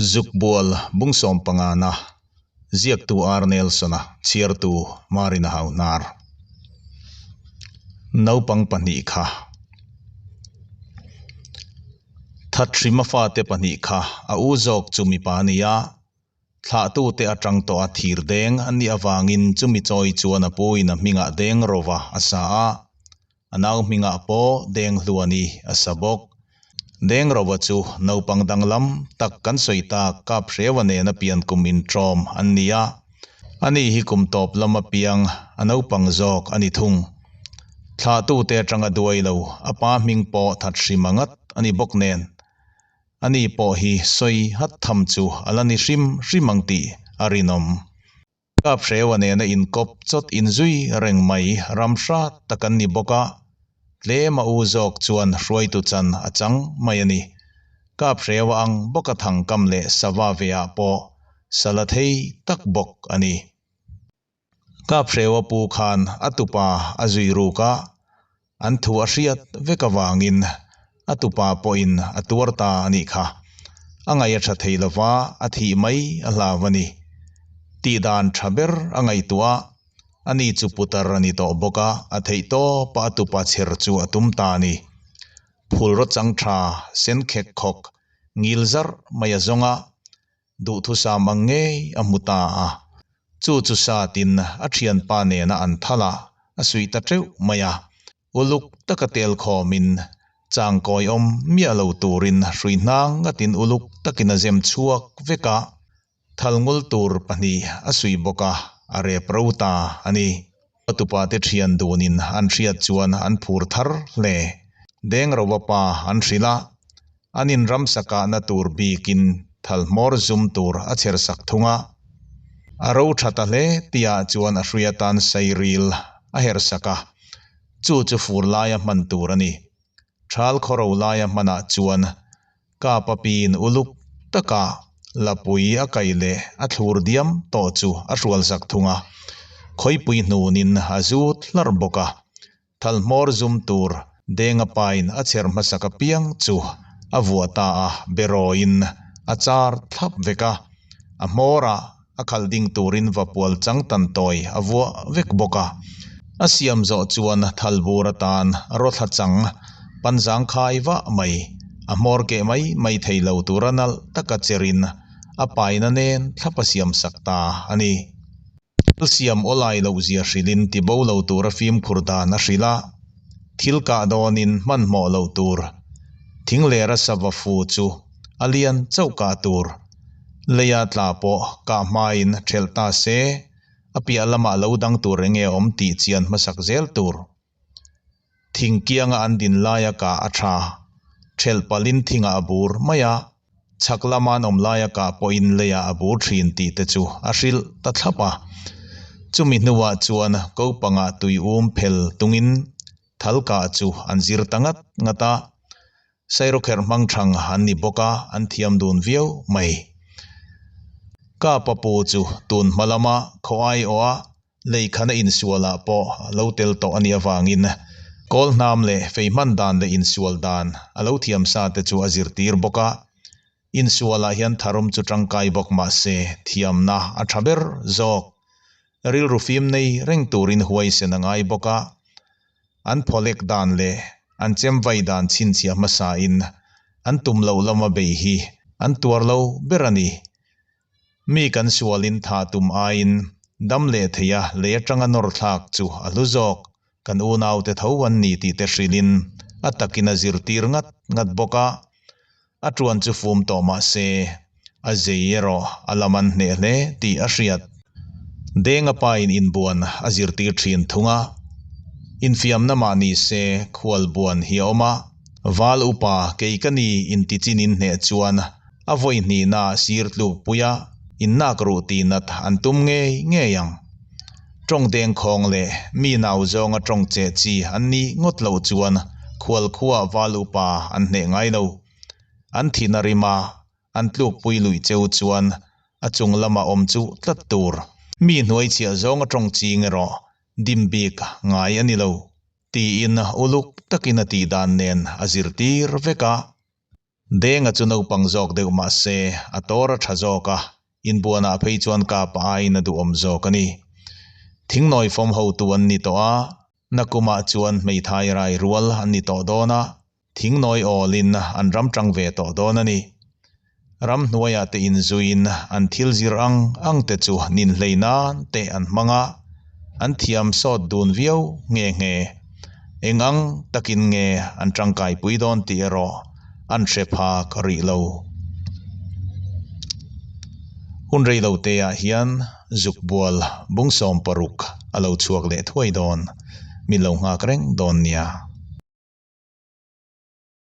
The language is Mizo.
Zukbual bung sawmpangana ziaktu R. Nelson-a chhiartu Marina Hauhnar. Naupang pahnih kha. Thathrima fate pahnih kha a u zawk chu mipa a ni a, Thlahtute atang tawh a thir deng an nih avangin chumi chawi chuan a puin a hmingah deng rova a sa a, a nau hmingah pawh deng hluani a sa bawk. Deng rova chu naupang danglam tak kan sawi tak kap hreua nena pian kum intawm an ni a, ani hi kum tawp lama piang a naupang zawk a ni thung. Thlahtute atanga duai lo a pa hming pawh that hrima ngat a ni bawk nen. Ani pawh hi sawi hat tham chu a la ni hrim hrim ang tih a rinawm. Kap Hreua nena inkawp chawt inzui reng mai ram hrat tak an ni bawk a, tlem a u zawk chuan hruaitu chan a chang mai a ni. Kap Hreua ang bawka thangkam leh sava ve ah pawh sala thei tak bawk a ni. Kap Hreua pu khan a tupa a zui ruk a, an thu a hriat vek avangin a tupa pawhin a tuar ta a nih kha. A ngaih a tha thei lova, a thih mai a hlau a ni. Tih dan tha ber a ngaihtuah a, ani chu putar a ni tawh bawk a, a theih tawpa a tupa chher chu a tum ta a ni. Phulraw chang tha sen khek khawk ngil zarh mai a zawng a, Duhthusam ang ngei a hmu ta a, chu chu satin a thianpa nena an thal a, a suih ta teuh mai a. Uluk taka tel khawmin changkawi awm miah lo turin hrui hnang ngatin uluk takin a zem chhuak vek a, thal ngul tur pahnih a suih bawk a, a rep ro ta a ni. A tupa te thian dunin an hriat chuan an phur thar hle. Dengrova pa an hrilh a, an inramsa kahna tur bikin thal hmawr zum tur a chher sak thung a. A ro tha ta hle tihah chuan a hrui atan sairil a herh sak a, chu chu fur laia hman tur a ni. Thal khawro laia hmanah chuan Kapa piin uluk taka lapui a kaih leh a thlur diam tawh chu a hrual zak thung a, khawipui hnunin a zut hlarh bawk a, thal hmawr zum tur denga pain a chher hmasak apiang chu a vuah ta a, berawiin a char thlap vek a, a hmawrah a khalh ding turin vapual chang tan tawi a vuah vek bawk a. A siam zawh chuan thal bur atan rawthla chang panzang khai vah mai, a hmawr keh mai mai thei lo tura nalh taka cherin a paina nen thlap a siam sak ta a ni. Thil siam awlai loh zia hrilhin tibo lo tura fimkhur dan a hrilh a, thil kah dawnin hmanhmawh loh tur, thing lera sava fu chu a lian chauh kah tur. Leia tla pawh kah hmain thelh ta se, a piah lamah lo dang tur enge awm tih chian hmasak zel tur. Thing kianga an din laia kah a tha. Thelh palin thingah a bur mai a, chhak lama an awm laia kah pawhin leiah a bur thin tih te chu a hrilh ta thlap a. Chumi hnuah chuan ko pangah tui um phel tungin thal kah chu an zir ta ngat ngat a. Sairawkherh hmang thang an ni bawk a, an thiam dun viau mai. Ka papu chu tun hma lama khaw aiawha leikhana insualah pawh lo tel tawh a nih avangin kawl hnam leh fei hman dan leh insual dan a lo thiam sa te chu a zirtir bawk a. Insualah hian tharum chu tangkai bawk mah se thiamna a tha ber zawk. Rilru fim nei reng turin huaisen a ngai bawk a. An phawlek dan leh an chem vai dan chhinchhiah hmasain an tum loh lama bei hi an tuar lo ber a ni. Mi kan sualin tha tum aiin dam leh theia lei atanga nawr thlak chu a hlu zawk. Kan unaute tho an ni tih te hrilhin a takin a zirtir ngat ngat bawk a. A tuan chu fum tawh mah se, a zei erawh a lam an hneh hle tih a hriat. Denga pain inbuan a zirtir thin thung a, infiamna mah ni se khual buan hi a awm a, Val upa kei ka ni intichin in hneh chuan a vawi hnihna sir tluk puia innak ruh tih nat an tum ngei ngei ang. Tawng dengkhawng leh mi nau zawnga tawng cheh chi an nih ngawt loh chuan khual khuaa val upa an hneh ngai lo. An thihna rima an tlukpui luih cheu chuan a chung lama awm chu tlat tur. Mi hnuaichhiah zawnga tawng ching erawh dim bik ngai a ni lo, tiin uluk takin a tih dan nen a zirtir vek a. Denga chu naupang zawk deuh mah se a tawr a tha zawk a, inbuanah phei chuan Kapa aiin a duhawm zawk a ni. Thingnawi fawm hotu an ni tawh a, nakumah chuan hmeithai rai rual an ni tawh dawn a, thingnawi awlin an ram tang ve tawh dawn a ni. Ramhnuaiah te inzuiin an thil zir ang ang te chu ninhlei nan te an hmang a, an thiam sawt dun viau nghe nghe. Eng ang takin nge an tangkaipui dawn tih erawh an hre phak rih lo. Hun rei lo te ah hian zukbual bung 60 a lo chhuak leh thuai dawn. Min lo nghak reng dawn nia.